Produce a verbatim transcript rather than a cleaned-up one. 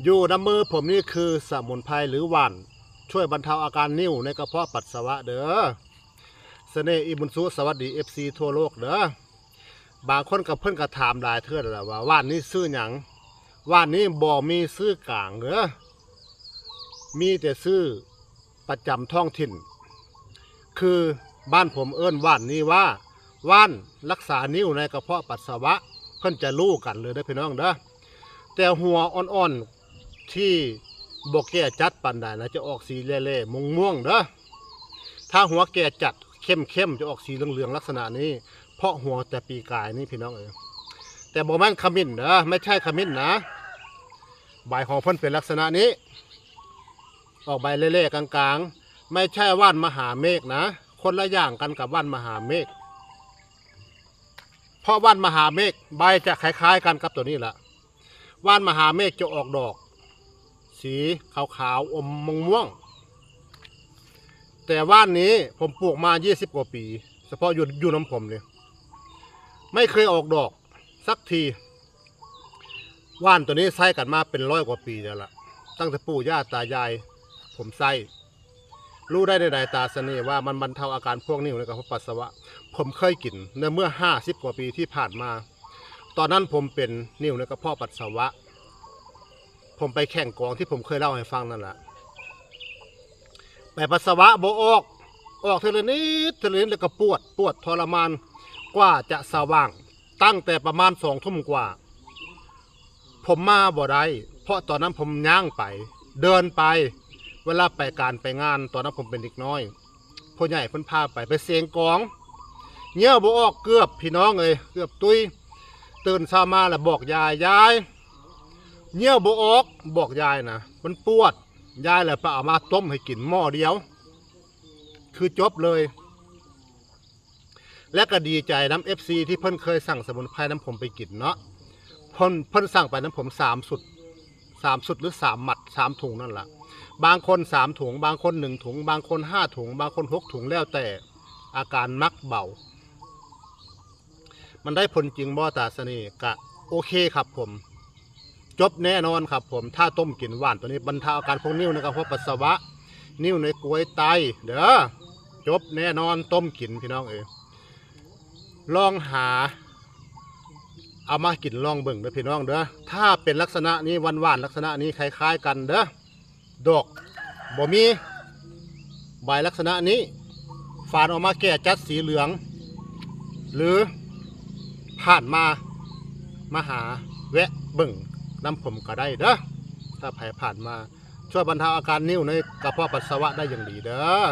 อยู่ในมือผมนี่คือสมุนไพรหรือว่าน ช่วยบรรเทาอาการนิ่วในกระเพาะปัสสาวะเด้อ เสน่ห์อีบุญสุ สวัสดี เอฟซี ทั่วโลกเด้อ บางคนกับเพิ่นก็ถามหลายเทื่อแล้วว่าว่านนี้ชื่อหยัง ว่านนี้บ่มีชื่อกลางเด้อ มีแต่ชื่อประจำท้องถิ่น คือบ้านผมเอิ้นว่านนี้ว่า ว่านรักษานิ่วในกระเพาะปัสสาวะ เพิ่นจะรู้กันเลยเด้อพี่น้องเด้อ แต่หัวอ่อนๆที่บ่แก่จัดปานใดนะ จะออกสีแหล่ๆม่วงๆเด้อ ถ้าหัวแก่จัดเข้มๆจะออกสีเหลืองๆลักษณะนี้ เพราะหัวแต่ปีกายนี่พี่น้องเอ้ย แต่บ่แม่นขมิ้นเด้อ ไม่ใช่ขมิ้นนะ ใบของเพิ่นเป็นลักษณะนี้ ออกใบแหล่ๆกลางๆ ไม่ใช่ว่านมหาเมฆนะ คนละอย่างกันกับว่านมหาเมฆ เพราะว่านมหาเมฆใบจะคล้ายๆกันกับตัวนี้ละ ว่านมหาเมฆจะออกดอก สีขาวๆอมม่วงๆ แต่ว่านนี้ผมปลูกมา ยี่สิบ กว่าปี เฉพาะอยู่อยู่นำผมนี่ ไม่เคยออกดอกสักที ว่านตัวนี้ใช้กันมาเป็นร้อยกว่าปีแล้วล่ะ ตั้งแต่ปู่ย่าตายายผมใช้ รู้ได้ในใดตาเสน่ห์ว่ามันบรรเทาอาการพวกนิ่วในกระเพาะปัสสาวะ ผมเคยกินในเมื่อ ห้าสิบ กว่าปีที่ผ่านมา ตอนนั้นผมเป็นนิ่วในกระเพาะปัสสาวะ ผมไปแข่งกองที่ผมเคยเล่าให้ฟังนั่นแหละ ไปปัสสาวะบ่ออก ออกเทื่อละนิดเทื่อละนิดแล้วก็ปวด ปวดทรมาน กว่าจะสว่าง ตั้งแต่ประมาณสองทุ่มกว่า ผมมาบ่ได้ เพราะตอนนั้นผมย่างไป เดินไป เวลาไปการไปงาน ตอนนั้นผมเป็นเด็กน้อย พ่อใหญ่เพิ่นพาไป ไปเสียงกอง เยี่ยวบ่ออก เกือบพี่น้องเอ้ย เกือบตุ้ย ตื่นเช้ามาแล้วบอกยาย ยาย เยี่ยวบ่ออก บอกยายนะ มันปวด ยายแหละไปเอามาต้มให้กินหม้อเดียว คือจบเลย และก็ดีใจนำ เอฟซี ที่เพิ่นเคยสั่งสมุนไพรนำผมไปกินเนาะ เพิ่น เพิ่นสั่งไปนำผมสามชุด สามชุดหรือสามมัด สามถุงนั่นล่ะ บางคนสามถุง บางคนหนึ่งถุง บางคนห้าถุง บางคนหกถุง แล้วแต่อาการมักเบา มันได้ผลจริงบ่ตาเสน่ห์ กะโอเคครับผม จบแน่นอนครับผม ถ้าต้มกินว่านตัวนี้บรรเทาอาการพวกนิ่วในกระเพาะปัสสาวะ นิ่วในกรวยไต เด้อ จบแน่นอน ต้มกินพี่น้องเอ้ย ลองหา เอามากินลองเบิ่งเด้อพี่น้องเด้อ ถ้าเป็นลักษณะนี้ว่านๆลักษณะนี้คล้ายๆกันเด้อ ดอกบ่มี ใบลักษณะนี้ ฝานออกมาแก่จัดสีเหลือง หรือผ่านมา มาหาแวะเบิ่งนำผมก็ได้เด้อ ถ้าใผผ่านมา ช่วยบรรเทาอาการนิ่วในกระเพาะปัสสาวะได้อย่างดีเด้อ